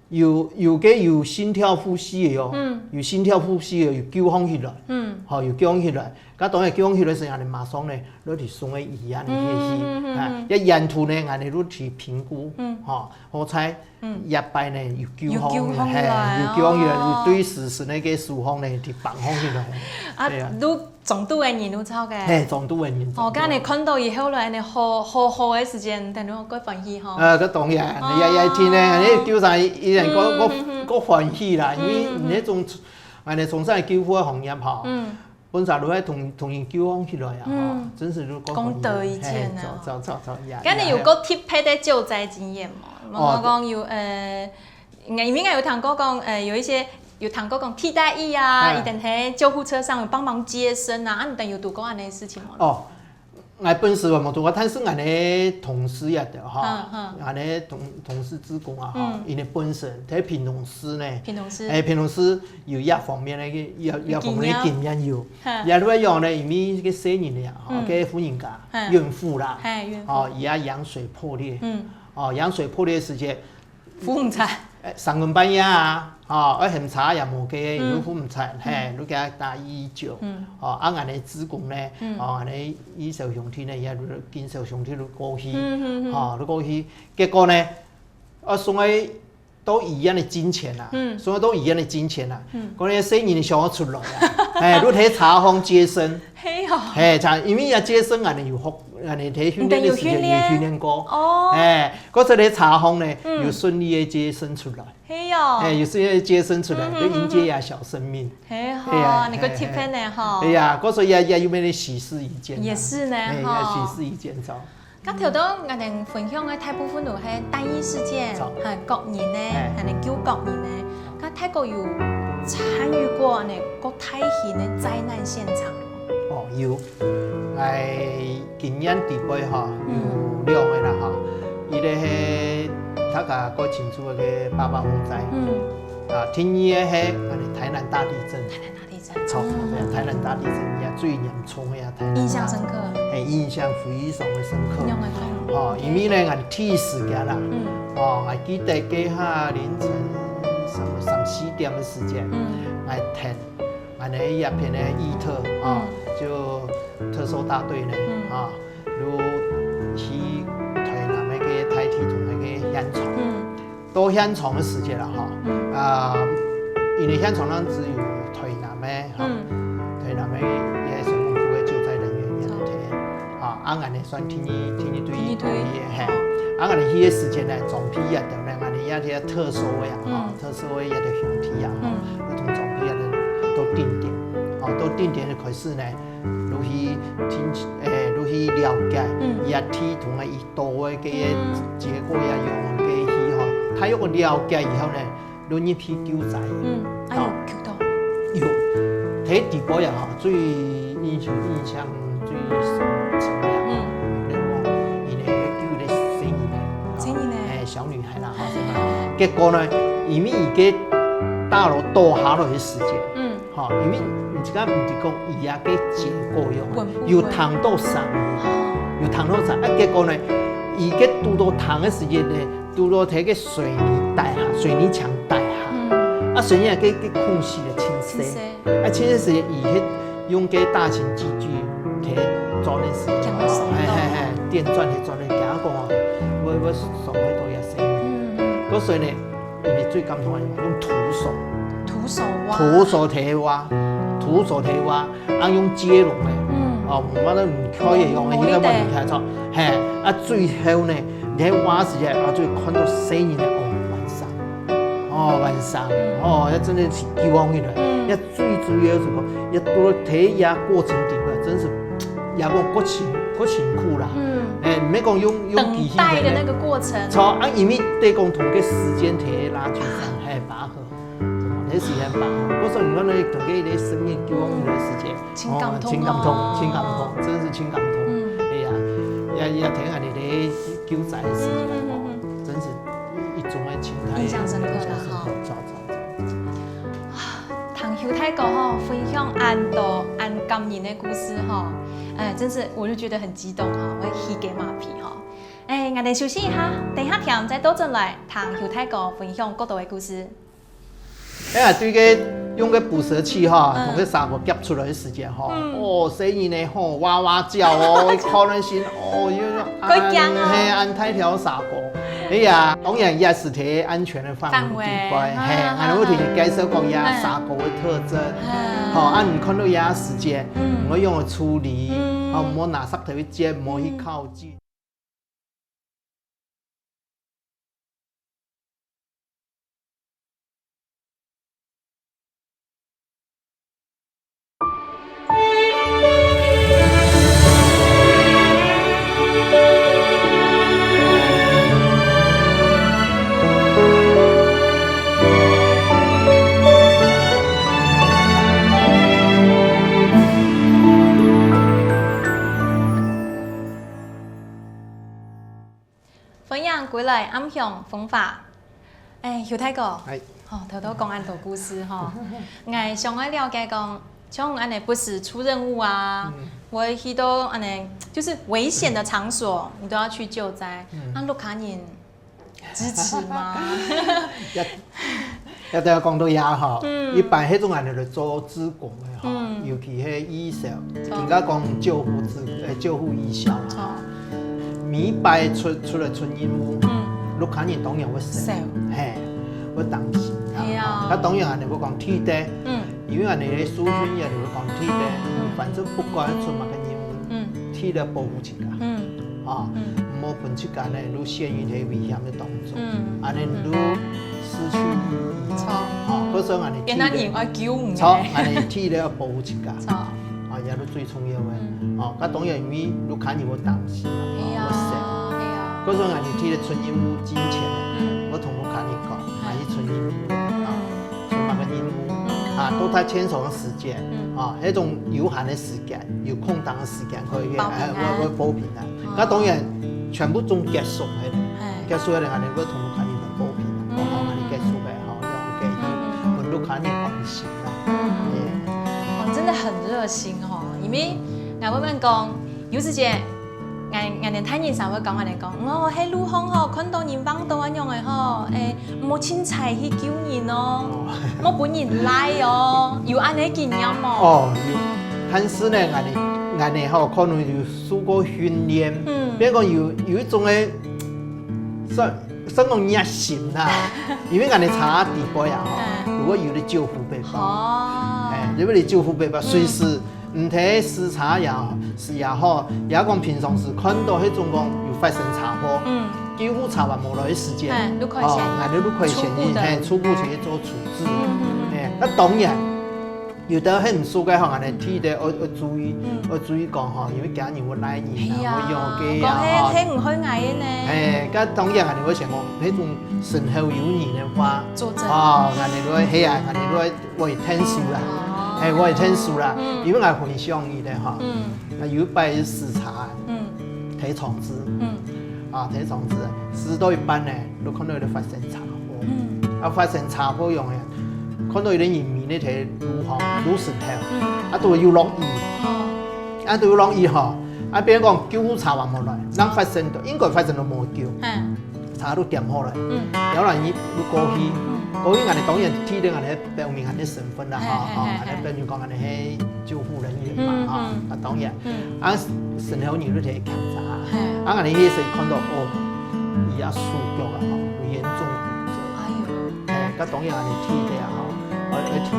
有，有个有心跳呼吸个哦，嗯，有心跳呼吸个，有救放起來，嗯，吼，有救放起來。該當然救放起來時，𠊎等馬上呢，落去送去醫院去，嗯，嗯，嗯，嗯，啊，嗯，這沿途呢，𠊎等落去評估，嗯，吼，好彩，嗯，這擺呢，有救放起來，有救放起來，嘿，有救放起來，哦，有對時時那個手放呢，去綁放起來。啊，對啊。你 莊肚个人有著个。嘿，莊肚个人，哦，莊肚个人。該你看到以後來呢，好，好，好个時間，等於會歡喜吼。呃，該當然，哦，你也，也聽呢，你救上一人，嗯，嗯，嗯，嗯，夠歡喜啦，因為，嗯，嗯，嗯，你那種，啊，你從事救護个行業吼，嗯，本身都愛同，同人救護起來啊，吼，嗯，真是都夠歡喜。功德一件啊。嘿，著，著，著，著，呀，該你有過特別个救災經驗無？哦，我講有，呃， 應該，應該有聽過講，呃，有一些，有聽過講替代役啊，嗯，佢等在救護車上有幫忙接生啊，啊，你等有堵過恁呢个事情無？哦，𠊎本身𠊎無堵過，但是𠊎个同事也得哈，嗯，嗯，𠊎个同，同事志工啊哈，嗯，佢等本身在屏東市呢，屏東市，誒，屏東市有這方面个，這，這方面个經驗有，經驗，哈，也就係講呢，因為這個細人仔啊，哈，嗯，這個婦人家，哈，孕婦啦，嘿，孕婦，哦，佢个羊水破裂，嗯，哦，羊水破裂个時節， 扶毋出。誒，三更半夜啊，吼，愛喊車也無个，嗯，又扶毋出，嗯，嘿，就叫佢打一一九。嗯，吼，啊，𠊎个志工呢，嗯，吼，𠊎个義消兄弟呢，也就警消兄弟就過去，嗯，嗯，嗯，吼，就過去，結果呢，啊，送去到醫院个進前啊，嗯，送去到醫院个進前啊，嗯，可能細人想愛出來啊，嘿，就在車項接生，嘿哦，嘿，因為這接生𠊎等有學，𠊎等在訓練个時間有訓練過，你等有訓練？哦，嘿， 過在車項呢，嗯，有順利个接生出來。嘿喲。嘿，有順利个接生出來，嗯，就迎接這小生命。嘿吼，嘿啊，你个特別呢吼。嘿啊，故所也，也有麼个喜事一件啊。也是呢，嘿，吼。也喜事一件，著。該頭到𠊎等分享个大部分都係單一事件，著。還有各人呢，嘿。還有救各人呢。該大哥有參與過呢，各大型个災難現場無？哦，有。𠊎 經驗底背吼，嗯，有兩個啦吼，一個係大家較清楚个八八風災，嗯，啊，第二個係台南大地震。台南大地震。著，嗯，台南大地震也最嚴重个啊，台南大地震。印象深刻。嘿，印象非常个深刻。仰般講？吼，因為呢，𠊎第一時間啦，嗯，吼，𠊎記得該下凌晨三，三四點个時間，嗯，𠊎聽 𠊎等這片个義特啊，嗯，就特搜大隊呢，嗯，啊，就去台南該個大地震該個現場。嗯，到現場个時節啦，吼，嗯，啊，因為現場當時有算第二，第二隊，第二隊。嘿。啊，𠊎等去个時節呢，裝備啊，等等，𠊎等也係特搜个啊，吼，嗯。特搜个也係兄弟啊，吼，嗯。就同裝備啊，都定點，吼，都定點个開始呢，就去聽，誒，就去了解，嗯。佢个地圖啊，佢到个个嗯。結果呀，用个去吼，大約了解以後呢， 就入去救災。嗯，哎喲，哦。救到。有，第一步呀吼，最印象，印象最深个啊，嗯。有人講，佢呢，救一个細人仔，細人仔。哎，小女孩啦，吼，什麼。結果呢，因為佢个大樓倒下來个時間，嗯。吼，因為你這个毋是講佢啊个結構用，穩不穩？有聽到聲音，哦。有聽到聲，啊，結果呢，佢个堵到聽个時間呢， 堵到在个水泥底下，水泥牆底下。嗯。啊，水泥个，个空隙个清晰。清晰。啊，清晰時，佢係用个大型機具，在鑽个時間，強个手動。嘿，嘿，嘿，電鑽去鑽个，驚講哦，會，會傷害到這細人。嗯，嗯。所以呢，因為最感動个用徒手。徒手挖。徒手去挖，徒手去挖。 啊，用接龍个，嗯。哦，無法度，毋可以用个，無，無力个。你个無力个，著，嘿，啊，最後呢，你在挖時節，啊，就看到細人仔，哦，還生，哦，還生，嗯。哦，該真个係希望个人，嗯。該最主要係講，該到底這過程底背，真係，也講過辛，過辛苦啦。嗯。哎，毋係講用，用機器个。等待的那個過程。著，啊，因為對講同个時間忒拉長，嘿，把握。 哦，該時間吧，故所你看呢，同个一个生命救亡个時節，嗯，真感動哦。哦，真感動，真感動，真係真感動。嗯。哎呀，也，也聽恁呢个救災个時間哦，嗯，嗯，嗯，嗯。真係一種个情態，印象深刻啦，印象深刻，吼。著，著，著，著。啊，聽邱大哥吼，分享恁多恁感人个故事吼，哎，真是我就覺得很激動哈，我會起雞嫲皮吼。哎，𠊎等休息一下，等一下聽再倒轉來聽邱大哥分享更多个故事。 哎呀，對个，用个捕蛇器哈，嗯。同个蛇哥夾出來个時間哈，嗯。哦，細人仔吼，哇哇叫哦，一看到先，哦，又，又，該驚啊。嘿，恁大條蛇哥。哎呀，當然也係在安全个範圍底背，範圍，嘿，啊，啊，啊。𠊎會同你介紹講呀，嗯。蛇哥个特徵。嗯。好，啊，你看到呀時間，嗯。你愛仰般處理，嗯。好，莫拿石頭去接，莫去靠近。 歡迎歸來暗香風華。哎，邱大哥，哎。吼，頭頭講恁多故事吼，𠊎想愛了解講，像恁呢不時出任務啊，嗯。會去到恁呢，就是危險的場所，你都要去救災。嗯。啊，屋下人支持嗎？也，也都要講到這吼，嗯。一般該種恁呢來做志工个吼，嗯。尤其係義消，著。更加講救護志，呃，救護義消啦。著。 每擺出，出來出任務，嗯。屋下人當然會愁，愁。嘿，會擔心啊。係啊。啊，當然恁呢會講體貼，嗯。因為恁呢个受訓也會講體貼，嗯。反正不管出麼个任務，嗯。體貼保護自家，嗯。啊，嗯。毋好分自家呢，就陷於在危險个當中，嗯。恁呢就失去意義。著。啊，故所恁呢體貼，變成人愛救人个。著，恁呢體貼要保護自家。著。 啊，這都最重要个。嗯。哦，該當然因為屋下人會擔心啊，係啊，會愁。係啊。故所𠊎等去个出任務進前呢，嗯。會同屋下人講，𠊎去出任務啊，嗯。出麼个任務，嗯。啊，到底幾長个時間，嗯。啊，該種有限个時間，有空檔个時間可以，報平安。哎，會，會報平安。哦。該當然全部總結束个，哎。結束个，𠊎等會同屋下人報平安，嗯。講好𠊎等結束个，吼，用个去，嗯。分屋下人安心。 嗯。哦，真的很熱心哦，因為𠊎會問講，有時節，𠊎，𠊎等大人儕會講𠊎等講，哦，該路項吼，看到人橫倒恁樣个吼，誒，莫凊彩去救人哦，哦。莫分人拉哦，有恁呢經驗無？哦，有，但是呢，𠊎等，𠊎等吼，可能有受過訓練，嗯。比如講有，有一種个，算 算講熱心啦，因為𠊎等查底背啊，吼，嗯。如果有个救護背包，哦。哎，如果你救護背包，嗯。隨時毋單視察也好，視也好，也講平常時看著該種講有發生車禍，嗯。救護車還無來个時節，嘿，就開先，哦，𠊎兜就開先去，初步个。嘿，初步先去做處置。嗯，嗯，嗯。嘿，該當然，有兜係毋熟个吼，𠊎兜第一个愛，愛注意，嗯。愛注意講吼，因為驚人會拉人啊，係啊，會用个啊，講，嘿，吼。嘿，毋會𠊎个呢。嘿，該當然𠊎兜會想講，該種身後有人个話，作證。哦，𠊎兜會，係啊，𠊎兜會 會𢯭手啦，哦。嘿，會𢯭手啦，嗯。因為𠊎分享一下吼，嗯。啊，有一擺視察，嗯。提腸子，嗯。啊，提腸子，視到一半呢，就看著有發生車禍，嗯。啊，發生車禍樣呢，看著有兜人民咧提路吼，路脣頭，嗯。啊，都有落雨，哦。啊，都有落雨吼，啊，變講救護車還無來，正發生著，應該發生著無久，嗯。 車都點好了，嗯。然後呢，你就過去，嗯。過去𠊎兜當然第一个𠊎兜表明𠊎兜身份啦，吼，吼，嘿，嘿，嘿，𠊎兜表明講𠊎兜係救護人員嘛，嗯，吼，嗯。啊，當然，嗯。啊，身後人就提檢查，嘿。啊，𠊎兜該時看著，哦，佢啊手腳啊，吼，有嚴重骨折。哎喲。嘿，該當然𠊎兜第一个啊，吼，愛，愛提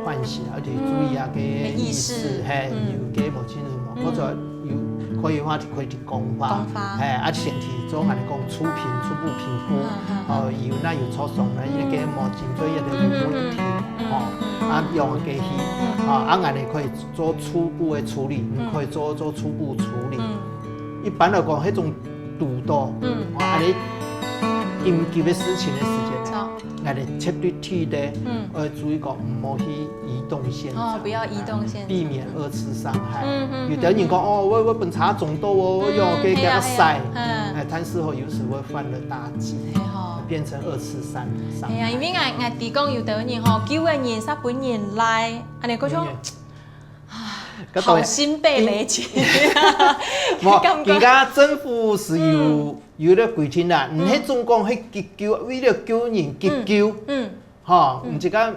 喚醒，愛提注意啊，嗯。个意識，意識，嘿，嗯。有个無清楚嘛，嗯。或者有可以的話，可以 講話，講話。嘿，啊，前提做𠊎兜講初評、初步評估，嗯，嗯，嗯。哦，有哪有著傷呢，嗯。該个無真做一个有問題，嗯，嗯，嗯，哦，嗯。啊，用个去，嗯。啊，啊，𠊎兜可以做初步个處理，嗯。可以做，做初步處理。嗯。一般來講，該種堵到，嗯。哦，恁呢緊急个事情个時間，著。𠊎兜絕對第一个，嗯。愛注意講，毋好去 移動現場，哦，不要移動現場。避免二次傷害。嗯，嗯，有兜人講，嗯，嗯。哦，𠊎，𠊎分車撞著哦，嗯，𠊎用該，係啊，該个塞，係啊，嗯。哎，但是吼，有時會犯了大忌，係吼。變成二次傷，傷害。係啊，因為𠊎，𠊎知講有兜人吼，救个人煞分人拉，恁呢，𠊎就，嗯。唉，該當然，好心被雷擊。無，感覺。人家政府是有，嗯。有个規定啦，嗯。你該種講，該急救，為了救人急救，嗯，嗯。 吼，嗯。毋係講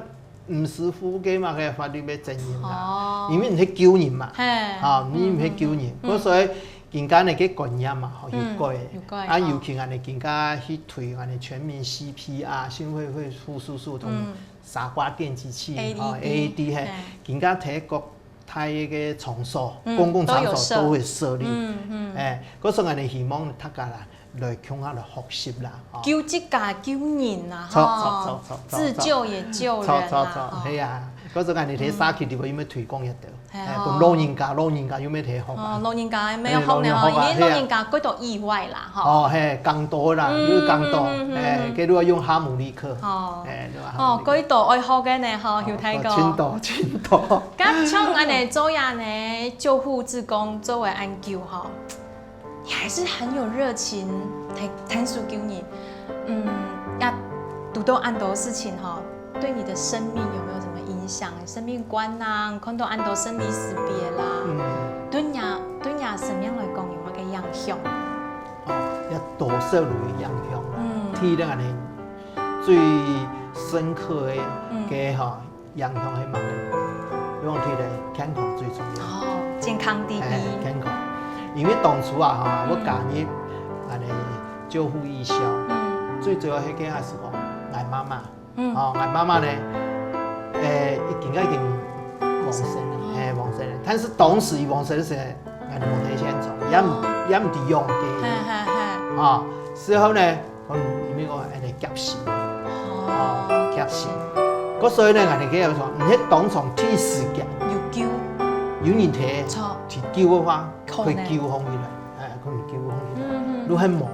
毋舒服个嘛，該法律个責任啦。哦。因為你係救人嘛，嘿。吼，你毋係救人，嗯，嗯，嗯。所以人家个觀念嘛，吼，有改。嗯，有改，啊，吼。尤其恁呢，人家去推恁呢全民C P R，心肺復甦術同，嗯。傻瓜電擊器，吼，A E D，AED，嘿，嘿。人家在國 大个場所，嗯，公共場所都有設。都會設立。嗯，嗯。哎，故所𠊎兜希望大家啦，來共下來學習啦，吼。救自家救人啊，著，吼。著，著，著，著。自救也救人啦，著，著，著，吼。係啊，故所𠊎兜在社區裡背有無推廣一下，嗯。哎，分老人家，老人家有無在學啊？哦，老人家也無學呢，哎，老人家學啊，因為老人家較多意外啦， 吼。哦，嘿，更多啦，嗯，又更多，嗯，嗯，嗯，哎，嗯。該就愛用哈姆立克，哦。哎，對吧？哦，哈姆立克。較多愛學个呢，吼，哦，有聽過。真多，真多。該像恁呢做下呢，救護志工做為恁久吼，你還是很有熱情，𢯭，𢯭手救人。嗯，也堵到恁多事情吼， 對你的生命有沒有什麼影響？生命觀啊，看到恁多生離死別啦，嗯。對你，對你生命來講有麼个影響？哦，也多少有影響啦。嗯。第一个恁呢，最深刻个，嗯。个吼，影響係麼个？因為第一个健康最重要。哦，健康第一。哎，健康。因為當初啊，吼，嗯。𠊎加入恁呢救護義消，嗯。最主要係个還係講，𠊎媽媽 嗯。哦，𠊎媽媽呢，誒，已經，已經往生了，往生。嘿，往生了。但是當時佢往生个時候，𠊎都無在現場，也毋，哦。也毋知樣个。嘿，嘿，嘿。哦，事後呢，可能因為𠊎恁呢急死，哦。哦，急死。故所以呢，𠊎就跟佢講，你係當場第一時間，有救。有人提，著。去救个話，可能。可以救活佢來，誒，可能救活佢來。嗯，嗯。如果無，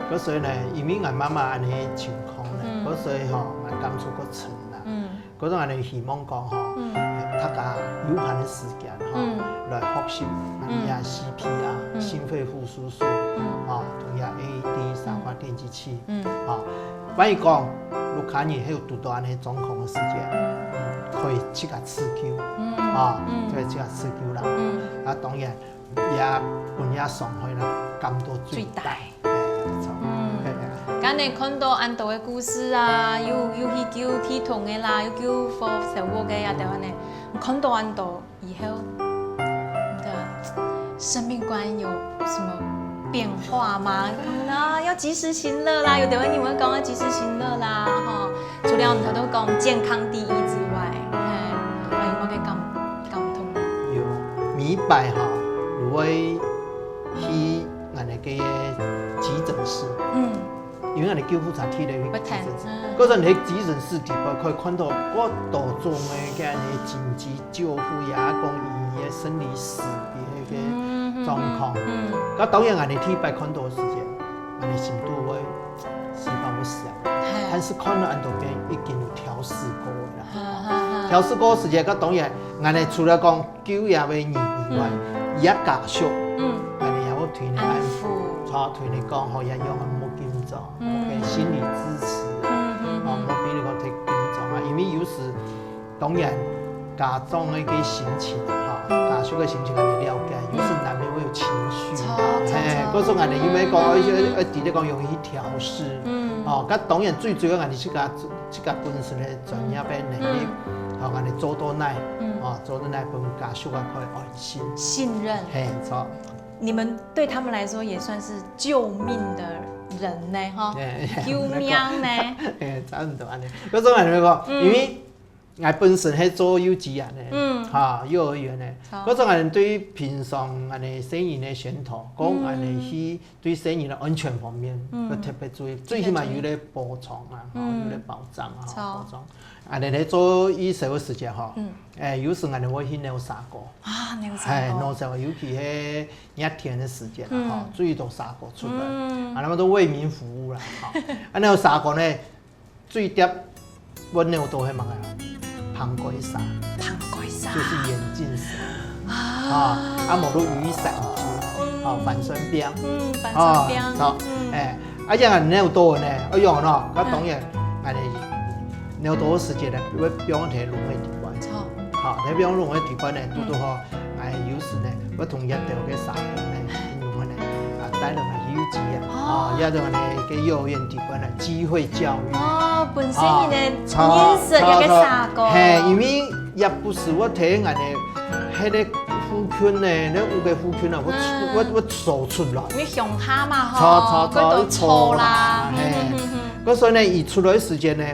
故所以呢，因為𠊎媽媽恁呢情況呢，嗯。故所以吼，𠊎感觸較深啦。嗯。故所𠊎呢希望講吼，嗯。大家有閒个時間吼，嗯。來學習，嗯。恁呢啊，C P R，嗯。心肺復甦術，嗯。吼，同樣A E D，嗯。三化電擊器，嗯。吼，萬一講，屋下人係有堵到恁呢狀況个時間，嗯。可以自家自救，嗯。吼，嗯。可以自家自救啦。嗯。啊，當然， 也分這傷害啦，減到最大。最大。哎，著。嗯。哎，哎。今日看到恁多个故事啊，又，又去救地動个啦，又救火燒屋个啊，等等呢，看到恁多以後，你的生命觀有什麼變化嗎？啊，要及時行樂啦，有的人你會講要及時行樂啦，吼。除了你頭先講健康第一之外，嘿，還有麼个感，感動？有。一擺吼，就會去𠊎等个急診室，嗯。因為𠊎等救護車停了去急診室，會停，嗯。該陣你急診室底背可以看到各多種个該緊急救護，也講佢个生離死別个狀況。嗯，嗯，嗯。該當然𠊎等第一擺看到个時節，𠊎等心肚會 死亡个時節，嘿。但是看到恁多遍已經有調適過个啦。哈，哈，哈。調適過个時節，該當然，𠊎等除了講救這位人以外，嗯。佢个家屬，嗯。𠊎等也會同佢安撫。安撫。對佢講，吼，也用莫緊張，嗯。OK，心理支持啊，嗯，嗯，哦，嗯。莫比如講忒緊張啊，因為有時 當然，家長个个心情哈，家屬个心情𠊎等了解，有時難免會有情緒嘛。著，著，嘿，著。故所𠊎等因為講，嗯，嗯，嗯。愛，愛知得講容易去調適。嗯。哦，該當然最主要𠊎等自家，自家本身个專業个能力，嗯。哦，𠊎等做到哪，嗯。哦，做到哪分家屬啊可以安心。信任。嘿，著。你們對他們來說也算是救命的人呢，哈，嘿，嘿，救命呢。嘿，差不多恁樣。故所𠊎等講，嗯。因為 𠊎本身係做幼稚園个，嗯。哈，幼兒園个。好。故所𠊎對平常𠊎等細人个宣導，講𠊎等去對細人个安全方面，嗯。愛特別注意，最起碼有个保障啊，吼，嗯。有个保障啊，好。保障。𠊎等在做義消个時節吼，嗯。欸，有時𠊎等會去扭痧哥。啊，扭痧哥。欸，扭痧哥，尤其係熱天个時節啦，嗯。吼，最多痧哥出來，嗯。啊，該麼都為民服務啦，吼。啊，扭痧哥呢， 最貼會扭著係麼个啊？膨蓋痧。膨蓋痧。就是眼鏡蛇。啊。啊，啊，無就雨傘球，嗯。啊，反酸邊。嗯，反酸邊。啊，好，嗯。欸，啊，這樣扭著呢，哎喲喏，該當然，嗯。恁樣扭著个時節呢，會放在籠个底背。好。好，你放籠个底背呢，嗯。堵堵好， 欸，有時呢，會同這兜个痧哥呢，用个呢，啊，帶落來幼稚園，哦。啊，這兜呢，个幼兒園底背呢，機會教育。哦，本身你呢，啊，認識這个痧哥。嘿，因為也毋係會在𠊎等个該个附近呢，該屋个附近啊，會出，嗯。會，會走出來。因為鄉下嘛，吼，著，著，會多草啦，嘿。嗯，嗯，嗯，嗯。故所呢，佢出來个時節呢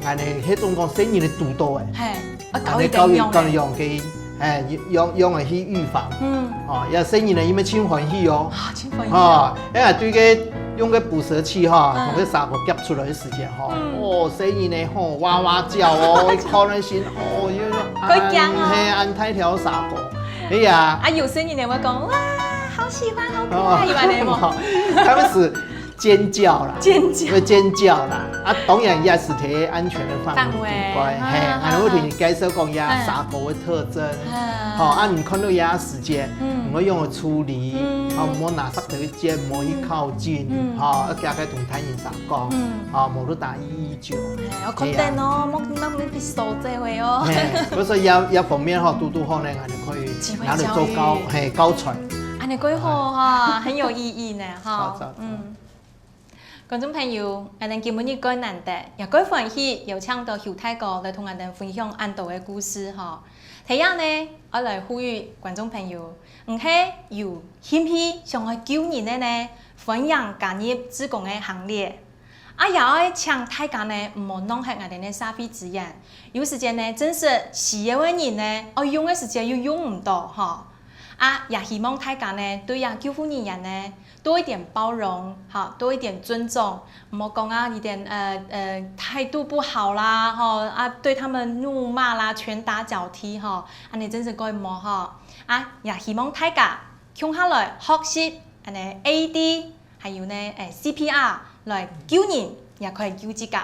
，𠊎等該種講細人仔堵著个，嘿，啊，教育，教育，教育佢，嘿，用，用來去預防。嗯。哦，這細人仔，佢等盡歡喜哦。啊，盡歡喜哦。哦，哎呀，對个，用个捕蛇器哈，嗯。同个痧哥夾出來个時節哈，嗯。哦，細人仔吼，哇哇叫哦，一看那心，哦，又說，會驚哦。嘿，恁大條痧哥，哎呀。啊，有細人仔會講，哇，好喜歡，好可愛，哦。有恁樣無？他們是 尖叫啦，尖叫。會尖叫啦。啊，當然也係在安全个範圍之外，範圍，嘿，啊，啊，啊，𠊎會同你介紹講這痧哥个特徵。啊。吼，啊，你看到這時節，嗯。你愛仰般處理，嗯。吼，莫拿石頭去濺，莫去靠近，嗯。吼，愛遽遽同大人講，嗯。吼，無就打一一九。哎，要確定哦，嘿啊。莫，莫，莫去手這位哦。嘿，所以說這，這方面吼，堵堵好呢，𠊎等可以拿來做教，機會教育。嘿，教材。恁樣過好哈，很有意義呢，哈。好，好，好。嗯。 觀眾朋友，𠊎等今晡日蓋難得，也蓋歡喜邀請到邱大哥來同𠊎等分享恁多个故事吼。第一呢，愛來呼籲觀眾朋友，你係有興趣想愛救人个呢，歡迎加入志工个行列。啊，也愛請大家呢，毋好浪費𠊎等个社會資源。有時節呢，真實需要个人呢，愛用个時節又用毋到吼。啊，也希望大家呢，對這救護人員呢， 多一點包容，哈，多一點尊重，毋好講啊，一點，呃，呃，態度不好啦，吼，啊，對他們怒罵啦，拳打腳踢，吼，恁樣真係蓋無好。啊，也希望大家共下來學習，恁樣A E D，還有呢，誒，C P R來救人，也可以救自家。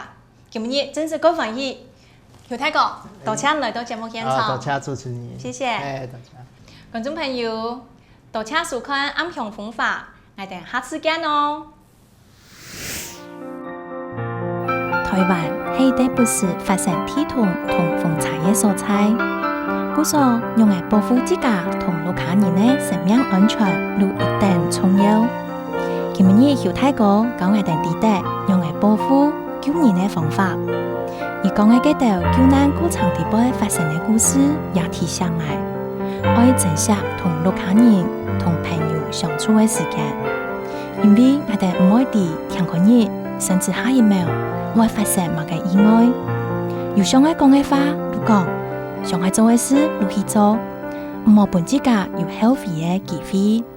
今晡日真係蓋歡喜，邱大哥，多謝你來到節目現場。啊，多謝主持人。謝謝。哎，多謝。觀眾朋友，多謝收看《暗香風華》，𠊎等下次見哦。台灣係一個不時發生地動同風災个所在，故所，仰仔保護自家同屋下人个生命安全，就一等重要。 今晡日邱大哥教𠊎等知得仰仔保護、救人个方法。佢講个該兜救難過程裡背發生个故事，也提醒𠊎，愛珍惜同屋下人、同朋友相處个時間。因為𠊎等毋會知天光日，甚至下一秒會發生麼个意外。有想愛講个話就講，想愛做个事就去做。毋好分自家有後悔个機會。